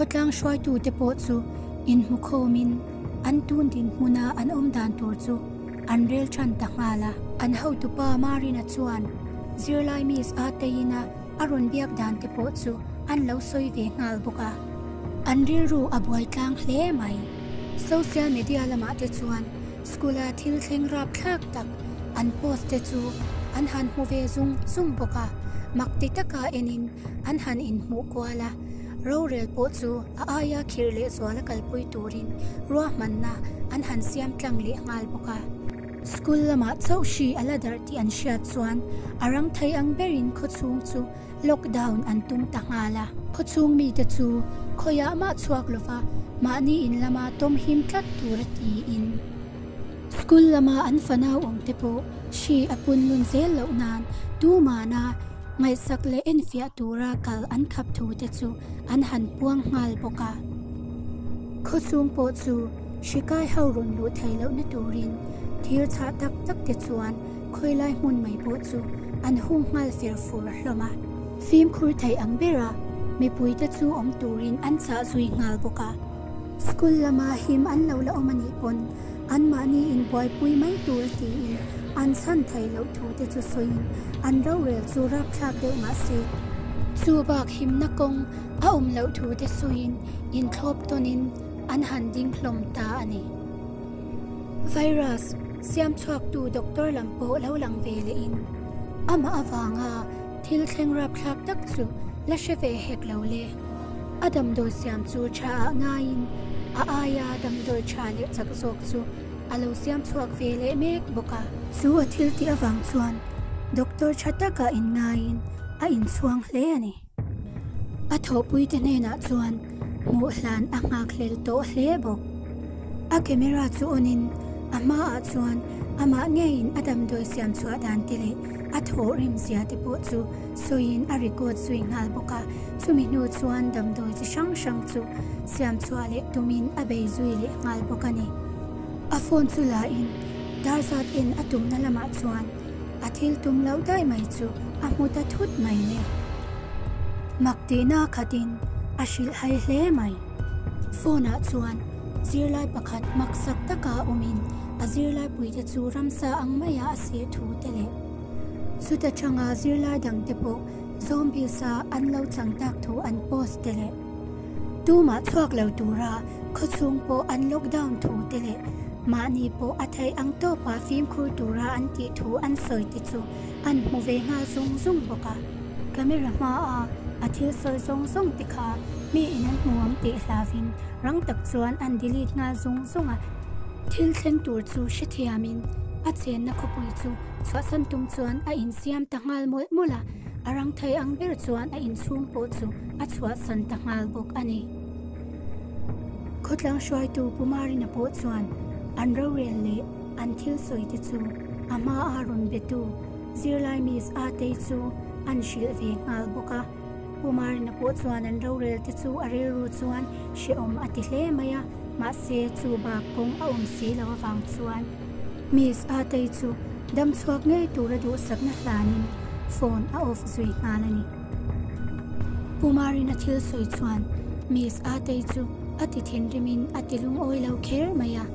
Khawtlang hruaitute pawh chu inhmukhawmin an tun dinhmuna an awm dan tur chu an rel than ta nghal a. An hotupa Marina chuan zirlai Miss a teina a rawn biak dan te pawh chu an lo sawi ve nghal bawk a. An rilru a buai tlang hle mai. Social media lamah te chuan school-a thil thleng rapthlak tak an post te chu an han hmu ve zung zung bawk a, mak ti taka enin an han inhmuh kual a. Rorel pawh chu a aia khirh leh zuala kalpui turin ruahmanna an han siam tlang leh nghal bawk a. School lamah chauh hri a la darh tih an hriat chuan a rang thei ang berin khawchhung chu lockdown an tum ta nghal a. Khawchhung mite chu khawiah mah chhuak lova mahni in lama tawm him tlat tur a tiin school lama an fanau awm te pawh hri a punlun zel loh nan tumana Ngaihsak leh enfiah tura kal an khap thu te chu an han puang nghal bawk a. Khawchhung pawh chu hrikai ho rawn luh theih lohna turin thir chhah tak tak te chuan khawilai hmun mai pawh chu an hung nghal fer fur hlawm a. Fimkhur theih ang bera mipui te chu awm turin an chah zui nghal bawk a. School lama him an lo la awm a nih pawn Anmahni inbuaipui mai tur tiin an chhan thei loh thu te chu sawiin an rorel chu rapthlak deuh mah se. Chu bak himna kawng a awm loh thu te sawiin inthlawp tawnin an han ding hlawm ta a ni. Virus siam chhuaktu doctor lam pawh lo lang ve lehin amah avanga thil thleng rapthlak tak chu la hre ve hek lo le. A damdawi siam chu tha ah ngaiin a aia damdawi tha leh chak zawk chu a lo siam chhuak ve leh mek bawk a. Chu a thil tih avang chuan doctor tha taka inngaiin a inchhuang hle a ni. A thawhpuite hnenah chuan hmuh hlan a nghakhlel tawh hle bawk. A camera chu on in a hmaah chuan amah ngeiin a damdawi siam chhuah dan te leh a thawhrim zia te pawh chu Sawiin a record zui nghal bawk a, chumi hnu chuan damdawi chi hrang hrang chu siam chhuah leh tumin a bei zui leh nghal bawk a ni. A phone chu la in dar zat en a tumna lamah chuan a thil tum loh daih mai chu a hmu ta thut mai le. Mak tihna khatin a hrilh hai hle mai. Phone ah chuan zirlai pakhat maksak taka awmin a zirlai puite chu ramsa ang maia a seh thu te leh Chuta changa zirlai dangte pawh zombies a an lo chang tak thu an post te leh tumah chhuak lo tura khawchhung pawh an lockdown thu te leh mahni pawh a theih ang tawpa fimkhur tura an tih thu an sawi te chu an hmu ve nghal zung zung bawk a. Camera hmaa a thil sawi zawng zawng te kha mi in an hmu ang tih hlavin rang tak chuan an delete nghal zung zung a. Thil thleng tur chu hrethiamin a chenna khawpui chu chhuahsan tum chuan a insiam ta nghal mawlh mawlh a, a rang thei ang ber chuan a inchhung pawh chu a chhuahsan ta nghal bawk a ni. Khawtlang hruaitu Pu Marina pawh chuan an rorel leh an thil sawi te chu a hmaa rawn betu zirlai Miss Atei chu an hrilh ve nghal bawk a. Pu Marina pawh chuan an rorel te chu a rilru chuan hrehawm a ti hle mai a, mahse chu bak kawng a awm si lo avang chuan Miss Atei chu dam chhuak ngei tura duhsakna hlanin phone a off zui nghal a ni. Pu Marina thil sawi chuan Miss Atei chu a ti thinrimin a ti lungawi lo kher mai a.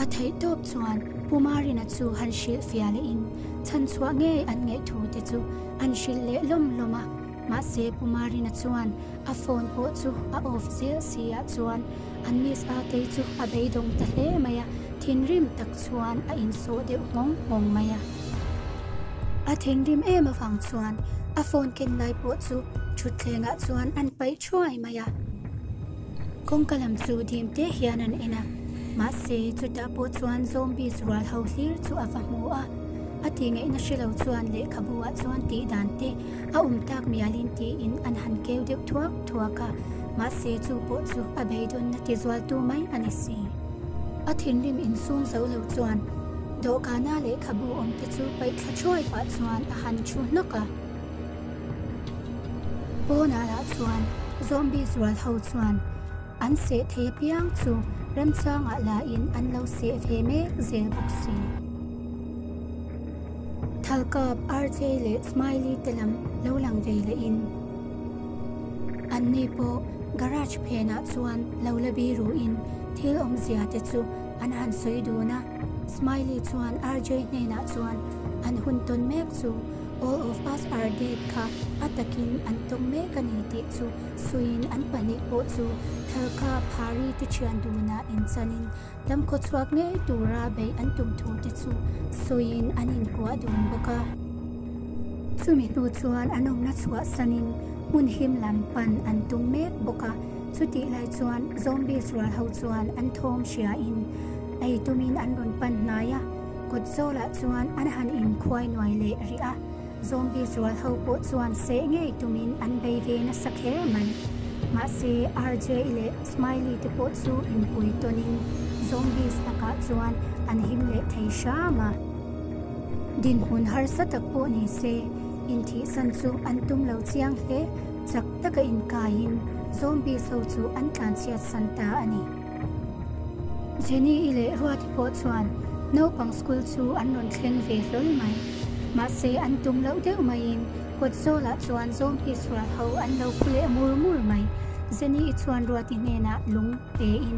A theih tawp chuan Pu Marina chu han hrilh fiah lehin chhan chhuah ngei an ngaih thu te chu An hrilh leh lawm lawm a, mahse Pu Marina chuan a phone pawh chu a off zel si ah chuan an Miss Atei chu a beidawng ta hle mai a, thinrim tak chuan a insawh deuh nghawng nghawng mai a. A thinrim em avang chuan a phone ken lai pawh chu thutthleng ah chuan an paih thuai mai a. Kawngka lam chu dim te hian an en a, mahse chutah pawh chuan zombies rual ho hlir chu a va hmu a. A tih ngaihna hre lo chuan lehkhabu ah chuan tih dan te a awm tak mialin tiin an han keu deuh thuak thuak a, mahse chu pawh chu a beidawnna ti zualtu mai a ni si. A thinrim insum zo lo chuan dawhkana lehkhabu awm te chu paih thla thuai pah chuan a han thu hnawk a. Pawnah lah chuan zombies rual ho chuan An seh thei apiang chu remchangah lain an lo seh ve mek zel bawk si. Thalkap, RJ leh Smiley te lam lo lang ve lehin anni pawh Garage phenah chuan lo la biru in thil awmzia te chu an han sawi dun a. Smiley chuan RJ hnenah chuan an hun tawn mek chu All of us are dead kha a takin an tawng mek a ni tih chu sawiin an pahnih pawh chu Thalka Phari te thian dunah inchanin Damkhaw chhuak ngei tura beih an tum thu te chu sawiin an inkuah dun bawk a. Chumi hnu chuan an awmna chhuahsanin hmun him lam pan an tum mek bawk a. Chutih lai chuan zombies rual ho chuan an thawm hriain ei tumin an rawn pan hnai a, kawt zawlah chuan an han inkhuai nuai leh rih a. Zombies rual ho pawh chuan seh ngei tumin an bei ve nasa kher mai. Mahse, RJ leh Smiley te pawh chu inpui tawnin zombies lakah chuan an him leh thei hram a. Dinhmun harsa tak pawh ni se, inthihsan chu an tum lo chiang hle, chak taka inkaiin zombies ho chu an tlanchhiatsan ta a ni. Jenny-i leh Ruati pawh chuan naupang school chu an rawn thleng ve hlawl mai. Mahse an tum loh deuh maiin kawt zawlah chuan zombies rual ho an lo phu leh mur mur mai. Jenny-i chuan Ruati hnenah lung pein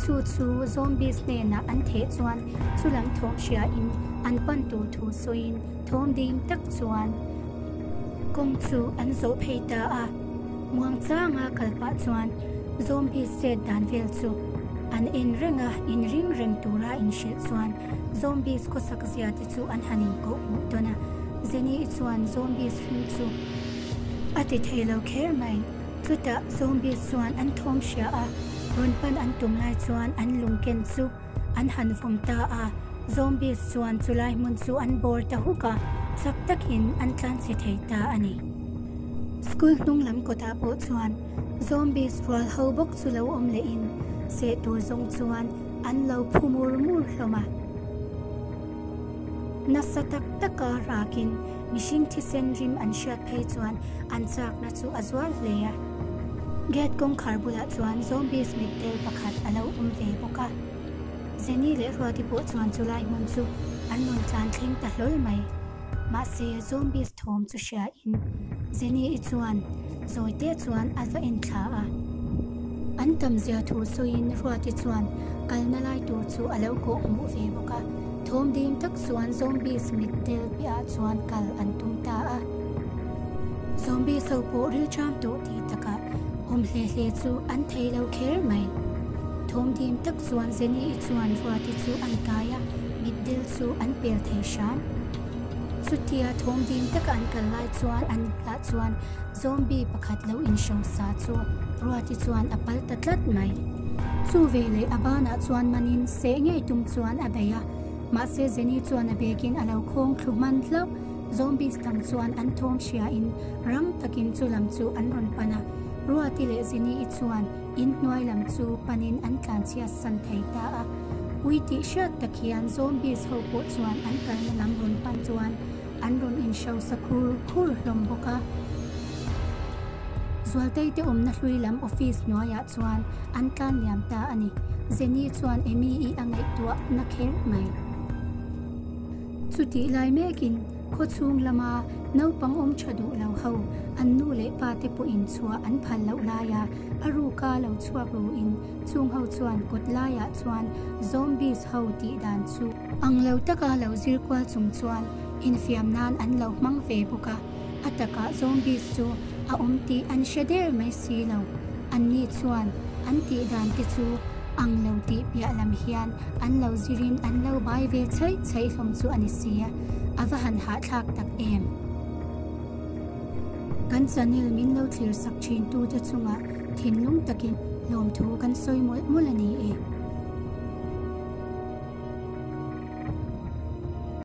chu chu zombies hnenah an theh chuan chulam thawm hriain an pan tur thu sawiin thawm ding tak chuan kawng chu an zawh phei ta a. Muangchanga kal pah chuan Zombies chet dan vel chu an en reng a, inring reng tura inhrilh chuan Zombies khawsak zia te chu an han inkoh hmuh dawn a, Jenny-i chuan Zombies hring chu a ti thei lo kher mai. Chutah Zombies chuan an thawm hria a, rawn pan an tum lai chuan an lungken chu An han vawm ta a, zombies chuan chulai hmun chu an bawr ta huk a, chak takin an tlanchhe thei ta a ni. School hnung lam kawtah pawh chuan zombies rual ho bawk chu lo awm lehin seh tur zawng chuan an lo phu mur mur hlawm a. Nasa tak taka rakin mihring thisen rim an hriat phei chuan an chakna chu a zual hle a. Gate kawngkhar bulah chuan zombies mitdel pakhat a lo awm ve bawk a. Jenny leh Ruati pawh chuan chulai hmun chu an rawn tlan thleng ta hlawl mai. Mahse zombies thawm chu hriain Jenny-i chuan zawite chuan a va en thla a. An tam zia thu sawiin Ruati chuan kalna lai tur chu a lo kawh hmuh ve bawk a. Thawm ding tak chuan zombies mitdel piahah chuan kal an tum ta a. Zombies ho pawh rilṭam tawh tih takah awm hle hle chu an thei lo kher mai. Thawm dim tak chuan Jenny-i chuan Ruati chu an kai a, mitdel chu an pel thei hram. Chutia thawm dim taka an kal lai chuan an bulah chuan zombie pakhat lo inhrosa chu Ruati chuan a pal ta tlat mai. Chu veleh a banah chuan manin seh ngei tum chuan a bei a, mahse Jenny chuan a bag-in a lo khawng thlu hman hlauh. Zombies dang chuan an thawm hriain rang takin chu lam chu an rawn pan a, Ruati leh Zini-i chuan in hnuai lam chu panin an tlanchhiat san thei ta a. Ui tih hriat tak hian zombies ho pawh chuan an kalna lam rawn pan chuan an rawn inhrosa khur khur hlawm bawk a. Zualtei te awmna hlui lam office hnuaiah chuan an tlan liam ta a ni. Zeni chuan Amy-i a ngaihtuah na kher mai. Chutih lai mekin khawchhung lama naupang awm tha duh lo ho an nu leh pa te pawhin chhuah an phal loh laia a ruka lo chhuak ruin chung ho chuan kawt laiah chuan zombies ho tih dan chu ang lo taka lo zir kual chung chuan infiam nan an lo hmang ve bawk a, a takah zombies chu a awm tih an hre der mai si lo. Anni chuan an tih dan te chu ang lo tih piah lam hian an lo zirin an lo bai ve chhaih chhaih hlawm chu a ni si a, a va han hahthlak tak em. Kan channel min lo thlir sak thin tute chungah thinlung takin lawmthu kan sawi mawlh mawlh a ni e.